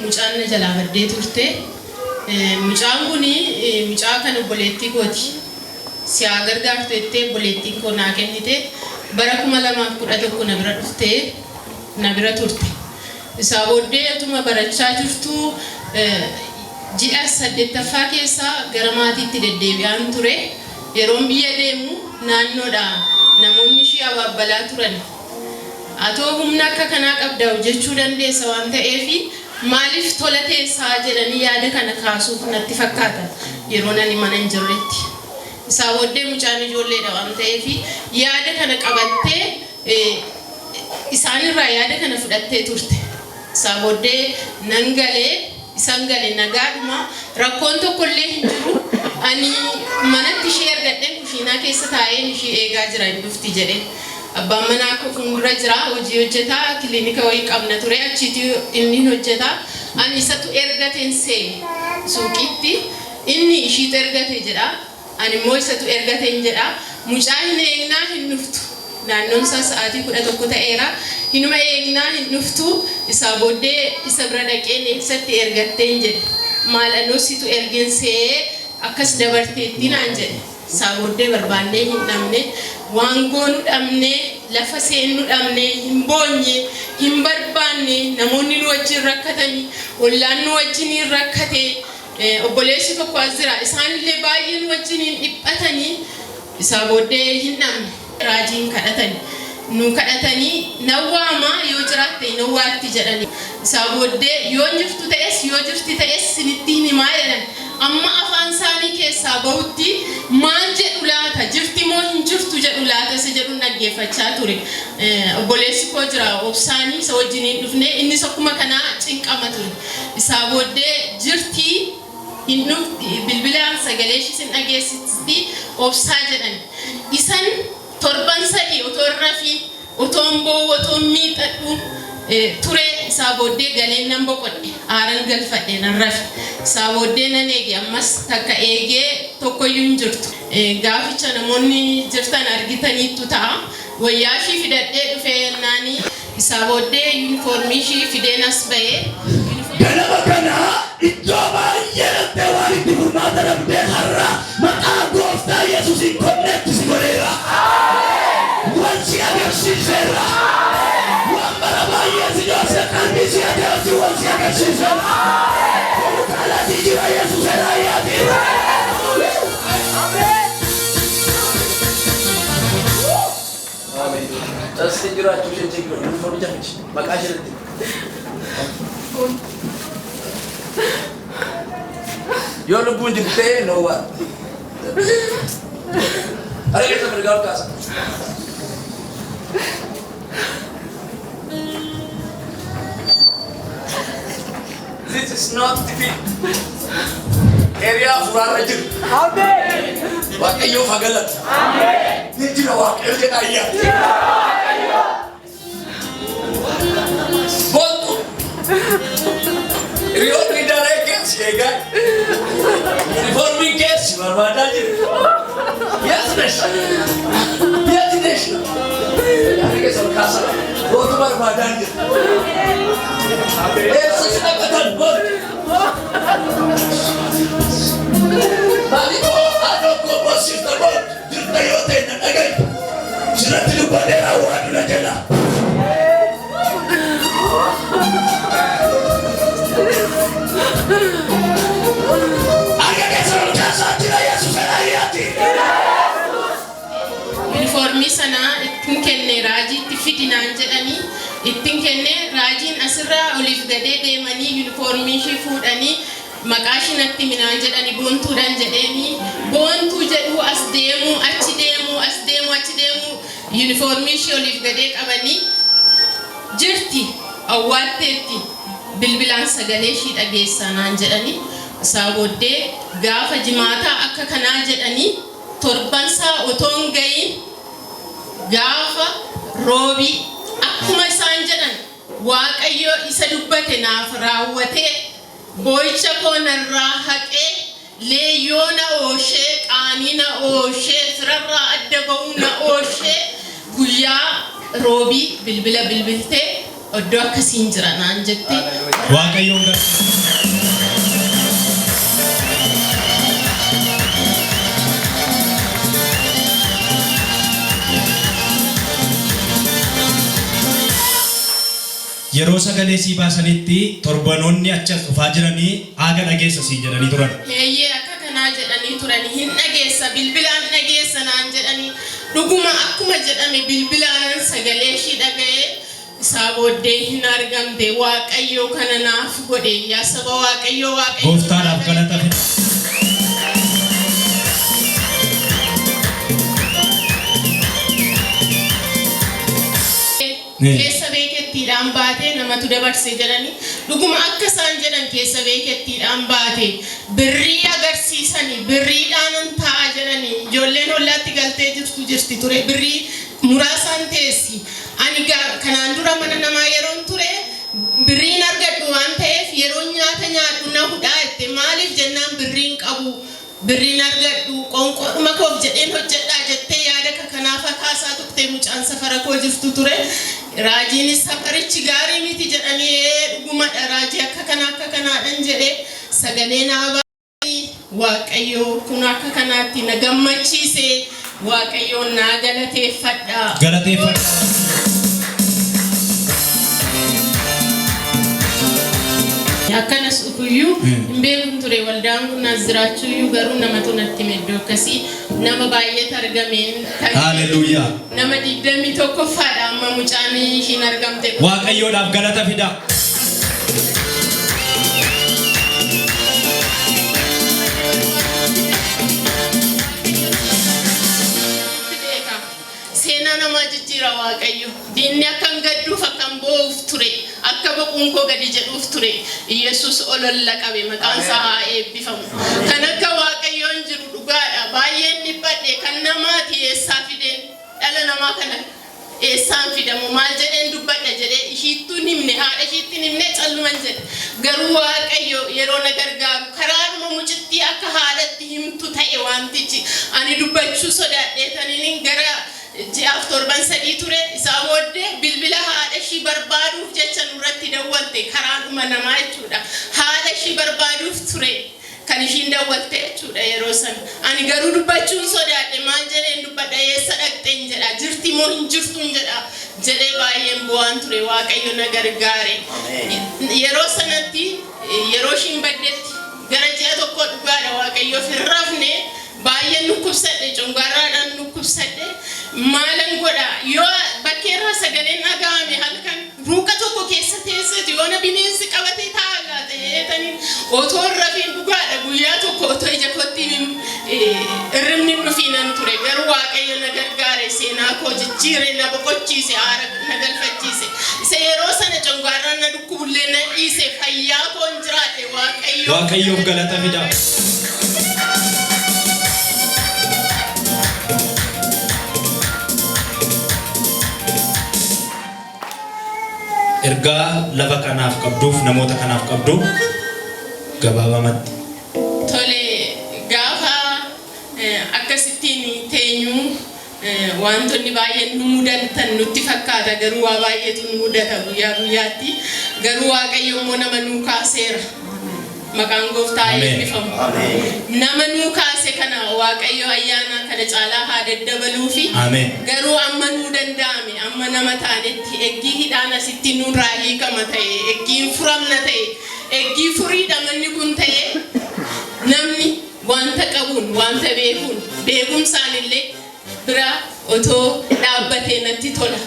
Mucaan na jalaa baddee turte. Mucaan kun mucaa kan obboleettii kooti. Si haa gargaartu jettee obboleettiin koo naa kennite. Bara 2011 na bira dhuftee na bira turte. Isaa booddee utuma barachaa jirtuu ji'a saddeettaffaa keessa gara maatiitti deddeebi'aan ture. Yeroon biyya deemu naannoodha namoonni ishii abaabbalaa turan. Atoo humna akka kanaa qabda hojjechuu dandeessa waan ta'eef maaliif tola teessaa jedhanii yaada kana kaasuuf natti fakkaata yeroon ani mana hin jirretti. Isaa booddee mucaan ijoolleedha waan ta'eef yaada kana qabattee isaanirraa yaada kana fudhattee turte. Isaa booddee nan galee isan gale nagaadhuma rakkoon tokkollee hin jiru. Ani manatti ishee argadheen kushiinaa keessa taa'een ishee eegaa jira hin dhufti jedhee. Abbaan manaa koo fuuldura jira hojii hojjetaa kiliinika wayii qabna ture achiitii inni hin hojjeta. Ani isatu ergateen seene suuqiitti inni ishiitu ergate jedha. Ani immoo isatu ergateen jedha. Mucaa hin eegnaa hin dhuftu. Naannoon isaa sa'aatii 11 ta'eera. Hinuma eegnaa hin dhuftu. Isaa booddee isa bira dhaqeen eessatti ergatteen jedhe. Maal anoo situ ergen se'ee akkas dabarteetti naan jedhe. Isaa booddee barbaannee hin dhabne. Waan goonu dhabne, lafa seennu dhabne, hin boonye, hin barbaanne, namoonni nu wajjin rakkatanii, ollaan nu wajjiniin rakkate, obboleessi tokko as jira. Isaanillee baay'ee nu wajjiniin dhiphatanii isaa booddee hin dhabne. Raajiin kadhatani. Nu kadhatanii nan waamaa yoo jiraatte hin owwaatti jedhani. Isaa booddee yoo hin jirtu ta'es yoo jirti ta'es sinitti hin himaa jedhan. Amma afaan isaanii keessaa bahutti maal jedhu laata jirti moo hin jirtu jedhu laata isa jedhuun dhaggeeffachaa ture. Obboleessi koo jira obsaanii isa wajjiniin dhufne innis akkuma kanaa cinqama ture. Isaa booddee jirti hin dhufti bilbilaan sagalee ishii sin dhageessisti obsaa jedhan. Isan torban sadii otoo hin rafiin otoo hin boo'u otoo hin miixadhu ture isaa booddee galeen nan boqodhe aaran galfadhe nan rafe. Isaa booddee nan eege ammas takka eegee tokkoyyuu hin jirtu. Gaaficha namoonni jirtan argitaniittu ta'a. Wayyaa ishii fidadhee dhufee yennaani isaa booddee yuunifoormii ishii fideen as ba'e. Ganama kana iddoo baay'ee dhaqxee waan itti furmaata dhabdee har'a maqaa gooftaa Yesuusiin connect si godheera. Wal si agarsiiseera. Waan bara baay'ee si joorse qalbii si hatee wajjin wal si agarsiiseera. Kun caalaatii jira Yesuus raayyaati. Ameen. Casti jiraachuu ishee check godhi. Yuunifoormicha fidi. Maqaa ishee natti. Yoo lubbuun jirti ta'e noowwaa. Harka keessa mirgaa ol kaasa. This is not defeat. Area furaarra jiru. Waaqayyoof haa galatu. Ni jira Waaqayyo jedha ayyaa. Boontu. Hiriyoonni daree keessa eegaa. Yuunifoormiin keessa barbaadaa jiru. Yes, nesh. Yes, nesh. Yaada keessa ol kaasaa. Bootu barbaadaa jiru. Eessa si dhaqatan boontu? Maaliif haadha koo boosifta boontu? Jirta yoo ta'e na dhaga'i. Sirratti dubbadheera waan na jala. Harka keessan ol kaasaa jira Yesuus ayyaati. Yuunifoormii sana ittiin kenne raajiitti fidi naan jedhanii ittiin kenne raajiin asirraa oliif gadee deemanii yuunifoormii ishii fuudhanii maqaa ishii natti himi naan jedhani boontuudhaan jedheeni boontuu jedhuu as deemuu achi deemuu as deemuu achi deemuu yuunifoormii ishii oliif gadee qabanii jirti awwaatteetti bilbilaan sagalee ishii dhageessaa naan jedhani isaa booddee gaafa jimaataa akka kanaa jedhanii torbansaa otoo hin ga'iin gaafa roobii akkuma isaan jedhan Waaqayyo isa dubbate naaf raawwatee boo'icha koo narraa haqee leeyyoo na ooshee qaanii na ooshee firarraa adda ba'uu na ooshee guyyaa roobii bilbila bilbiltee Iddoo akkasiin jira naan jette. Waaqayyoon gara. Yeroo sagalee sii baasanitti torbanoonni achi as dhufaa jiranii aaga dhageessa siin jedhanii turan. Eeyyee, akka kanaa jedhanii turani. Hin dhageessa, bilbilaan dhageessa naan jedhanii. Dhuguma akkuma jedhame bilbilaanan sagalee ishii dhaga'ee, isaa booddee hin argamte. Waaqayyoo kana naaf godhe, yaa saba Waaqayyoo, Waaqayyoo. Gooftaadhaaf galata fida. Keessa beekettiidhaan baate, namatu dabarse jedhanii. Dhuguma akka isaan jedhan keessa beekettiidhaan baate. Birrii agarsiisanii, birriidhaanan taa'a jedhanii. Ijoolleen hollaatti galtee jirtu jirti ture, birrii muraasaan teessi. Ani kanaan dura mana namaa yeroon ture birriin argadhu waan ta'eef, yeroo nyaata nyaadhu na hudhaa jette. Maaliif jennaan, birriin qabu, birriin argadhu, qoonqoodhuma koof jedheen hojjedhaa jettee yaada kanaaf kaasaa turte. Mucaan safara koo jirtu ture. Raajiinis safarichi gaarii miti jedhanii, ee dhugumadha raajii, akka kana akka kanaadhan jedhee sagalee naa baasanii. Waaqayyo kun akka kanaatti na gammachiise. Waaqayyoon naa galateeffadha. Galateeffadha. Akkanas dhufuyyuu hin beekun ture. Waldaan kun as jiraachuuyyuu garuu namatu natti hime. Iddoo akkasii nama baay'eetu argameen. Haaleluyyaa. Nama 21ffaadha amma mucaan ishiin argamte kun. Waaqayyoodhaaf galata fida. Beeka. Seenaa namaa jijjiira Waaqayyo. Diinni akkan gadduuf, akkan boo'uuf ture. Akka boquun koo gadi jedhuuf ture. Yesus ololla qabe, maqaan isaa haa eebbifamu. Kan akka Waaqayyoon jiru dhugaadha. Baay'een dhiphadhe, kan namaati eessaa fideen, dhala namaa kana eessaan fidamu, maal jedheen dubbadha jedhee ishiittuu hin himne, haadha ishiitti hin himne, calluman jedhe. Garuu Waaqayyo yeroo na gargaaru karaaruma mucittii akka haadhatti himtu ta'e wantichi. Ani dubbachuu sodaadheetaniin gara ji'aaf torban 3 ture. Isaa booddee bilbila haadha ishii barbaaduuf jecha nurratti dawwalte, karaadhuma namaa jechuudha. Haadha ishii barbaaduuf ture kan ishiin dawwalte jechuudha yeroo sana. Ani garuu dubbachuun sodaadhe. Maal jedheen dubbadha, eessa dhaqxeen jedha, jirti moo hin jirtuun jedha jedhee baay'een bu'aan ture. Waaqayyo na gargaare. Yeroo sanatti, yeroo ishiin baddetti gara ji'a tokko dhugaadha Waaqayyoof hin rafne. Baay'een dhukkubsadhe, congaarraadhaan dhukkubsadhe. Maalan godha, yoo bakkeerraa sagaleen dhaga'ame halkan ruuqa tokko keessa teesseetu yoona bineensi qabatee taa'a laata jedheetaniin otoo hin rafiin dhugaadha guyyaa tokko otoo ija kootti hirribni hin dhufiinan ture. Garuu Waaqayyo na gargaare, seenaa koo jijjiire, na boqochiise, aara na galfachiise. Isa yeroo sana congaarraan na dhukkubullee na dhiise, fayyaa koon jiraadhe. Waaqayyo. Waaqayyoof galata fida. Ergaa lafa kanaaf qabduuf, namoota kanaaf qabdu gabaabamatti. Tole, gaafa akkasittiin teenyuu wantoonni baay'een nu mudatan nutti fakkaata, garuu waa baay'eetu nu mudata guyyaa guyyaatti. Garuu Waaqayyo immoo nama nuu kaaseera. Maqaan Gooftaa Ameen. eebbifamu. Nama nuu kaase kana Waaqayyo ayyaana kana caalaa haa daddabaluufi. Ameen. Garuu amma nuu danda'ame, amma nama taanetti, eggii hidhaan asitti nurraa hiikama ta'e, eggiin furamna ta'e, eggii furiidha manni kun ta'e, namni wanta qabuun, wanta beekuun, beekumsaan illee bira otoo dhaabbatee natti tola.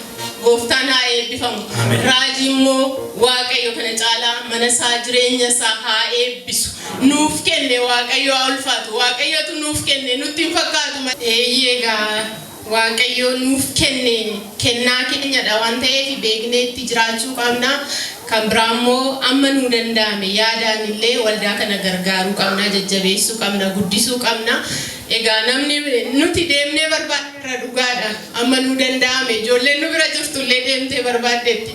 Gooftaan haa eebbifamu. Ameen. Raajii immoo Waaqayyo kana caalaa mana isaa, jireenya isaa haa eebbisu. Nuuf kenne, Waaqayyo haa ulfaatu. Waaqayyotu nuuf kenne, nutti hin fakkaatu. Eeyyee egaa, Waaqayyo nuuf kenne, kennaa keenyadha waan ta'eef beeknee itti jiraachuu qabna. Kan biraa immoo amma nuu danda'ame yaadaan illee waldaa kana gargaaruu qabna, jajjabeessuu qabna, guddisuu qabna. Egaa namni nuti deemnee barbaadneerra dhugaadha. Amma nuu danda'ame ijoolleen nu bira jirtu illee deemtee barbaaddeetti.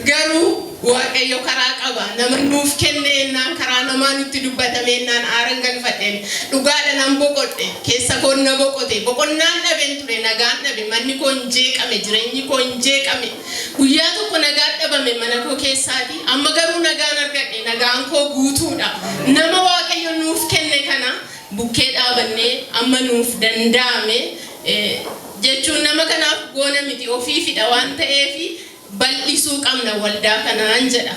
Garuu Waaqayyo karaa qaba. Nama nuuf kenne ennaan, karaa namaa nutti dubbatame ennaan, aaran galfadheen. Dhugaadha, nan boqodhe. Keessa koon na boqote. Boqonnaan dhabeen ture, nagaan dhabe. Manni koo hin jeeqame, jireenyi koo hin jeeqame. Guyyaa tokko nagaan dhabame mana koo keessaati. Amma garuu nagaan argadhe, nagaan koo guutuudha. Nama Waaqayyo nuuf kenne kana bukkee dhaabannee amma nuuf danda'ame jechuun nama kanaaf goona miti, ofiifidha waan ta'eefi bal'isuu qabna waldaa kanaan jedha.